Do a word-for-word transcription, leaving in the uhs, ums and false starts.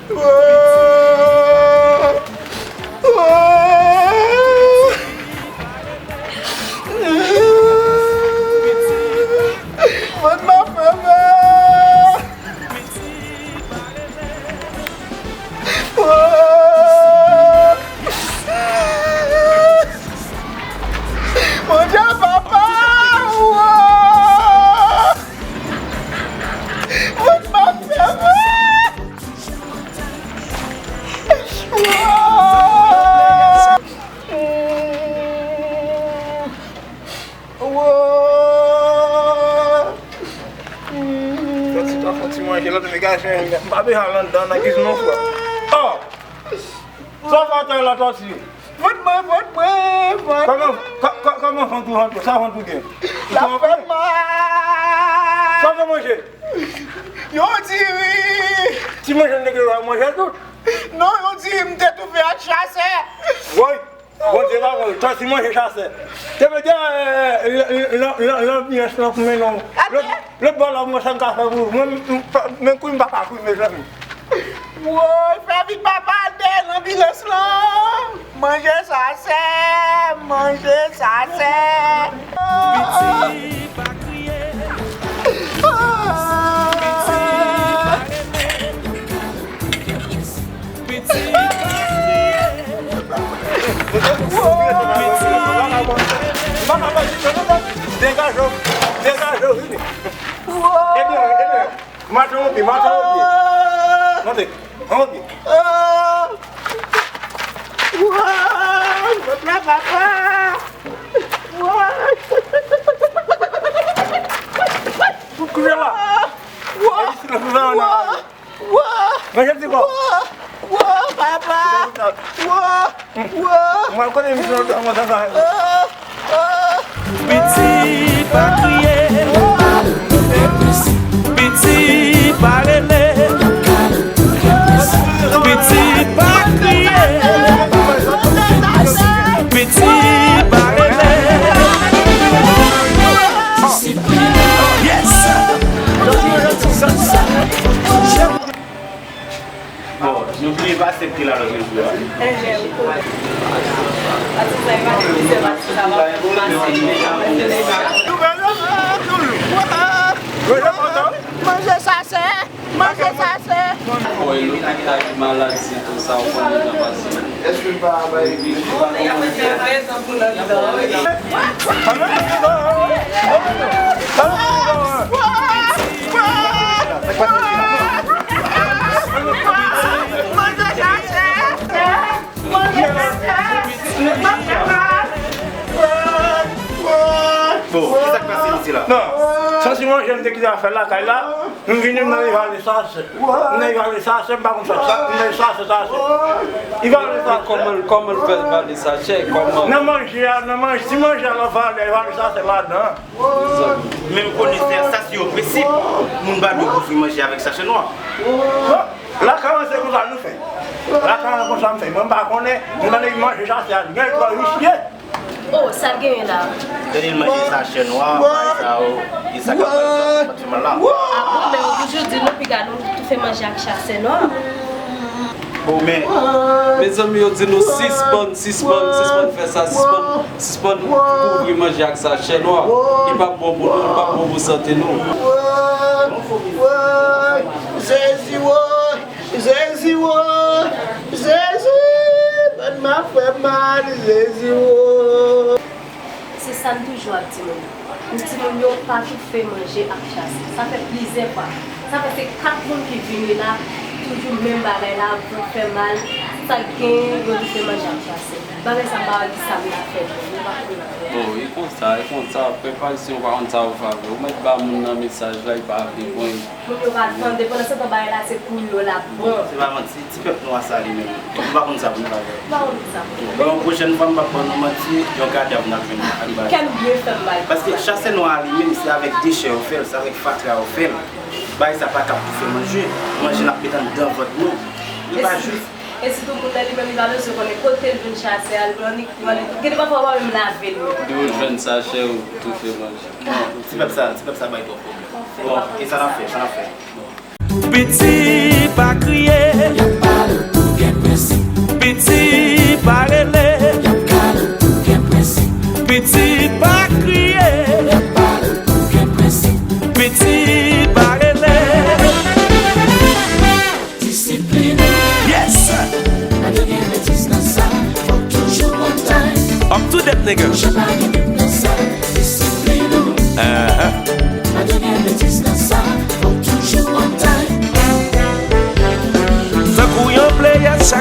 Vant m ap fè mal. Bondye papa. Vant m ap fè mal. Tòti ta fè ti manje, lòt degaje, m pa bezwen al anndan nan kizin non, frè. Oh! Sa w fè atè la, Tòti? Vant mwen, vant mwen, vant mwen. Kòman, kò-, kò-, kòman vant ou, vant ou? Sa vant ou gen? L ap fè mal. Sa w te manje? Yon diri. Ti manje n te gen dwa manje tout. Non, yon diri m te toufe ak chasè. Woy! Bondye pa bon, Tòti manje chasè. Te vle di, eh, l-, l-, l-, l-, lanbyans lan pou mennen w. Lòt, lòt bò la, mwen sa m ka fè pou ou. Mwen, m, m, men kwi m pa ka kwi, mezanmi. Woy, fè vit papa, al dèyè lanbilans lan. Manje chasè, manje chasè. Piti pa kriye. Piti pa rele. Piti pa kriye. Piti pa rele. Degaje w, degaje w, vini. Ede, ede. Monte yon pye, monte yon pye. Monte, yon pye. Woy, vant la papa. Woy. Koute la. Woy. Manje ti kò. Woy, woy, papa. Woy, woy. Mwen konnen misyon an, mwen sa sa. Piti pa kriye. Piti pa rele. Piti pa kriye. Piti pa rele. Yes. Bon, nou bliye pase ki la lòt jou a. Enhen, ou konnen. Pati sa, e pa de plizyè pati sa va kòmanse. Manje chasè, manje chasè. Boy, lopital, maladi, tou sa, ou konn jan pase. Èske l pa bay vizit? Bon, kisa k pase isi la? Non, santi manje m te kite afè lakay la, m vini m nan evale sachè. M nan evale sachè, m pa konn sa, sa, m nan sachè, sachè. Evale sachè. Kòman, kòman l fè evale sachè? Kòman? Nan manje a, nan manje, ti manje a l ap vale, evale sachè ladan. Men m konnen se sa, se yon prensip. Moun pa dwe kouvri manje avèk sachè nwa. Bon, lakay mwen se konsa nou fè. Lakay mwen konsa m fè. Mwen m pa konnen, m tande manje sachè a, li gen twa visye. Oh, sa l genyen la? Tande l manje sachè nwa, bagay sa yo, e sa k ap fè l fè mal la. Ah bon, men yo toujou di nou piga nou toufe manje ak sachè nwa. Men, mezanmi, yo di nou sispann, sispann, sispann fè sa, sispann, sispann kouvri manje ak sachè nwa. Li p ap bon pou nou, li p ap bon pou sante nou. Woy, Jezi, woy, Jezi, woy, Jezi, tèt m ap fè mal, Jezi, woy. Se sa m toujou ap di moun yo. M di moun yo pa toufe manje ak chasè. Sa fè plizyè fwa. Sa fè se kat moun ki vini la, toujou menm bagay la, vant fè mal, sa k gen, yo toufe manje ak chasè. Bagay sa m pa wè kisa m ta fè pou yo, m pa konn nan fè. Bon, e konsa, e konsa, preparisyon pa konn sa ou favè. Ou mèt ba moun nan mesaj la, li pa vle konn. Moun yo pa tande, pandan se tan bagay la se pou yo l ap bon. Se pa manti, ti pèp nwa sa li menm. Nou pa konn sa pou nou ta fè. Nou pa konn sa pou nou. Bon, yon pwochèn fwa m p ap ban nou manti, yon kadav n ap jwenn ak bal. Kè m byen fè m bay. Paske chasè nwa a li menm, se avèk dechè yo fè l, se avèk fatra yo fè l. Bagay sa pa ka toufe manje. Manje n ap met anndan vant nou. Li pa jis. E sitou moun nan li menm li pa bezwen konnen kote l jwenn chasè a, li pran li, li pran li. Gen de pafwa w pa menm lave l menm. Di w jwenn sachè ou toufe manje. Non, ti pèp sa, ti pèp sa bay twòp pwoblèm. Bon, e sa n ap fè, sa n ap fè. Piti pa kriye, Nèg. Chapa gen tout nan sa, disiplin ou. Ahan. Pa gen betis nan sa, fòk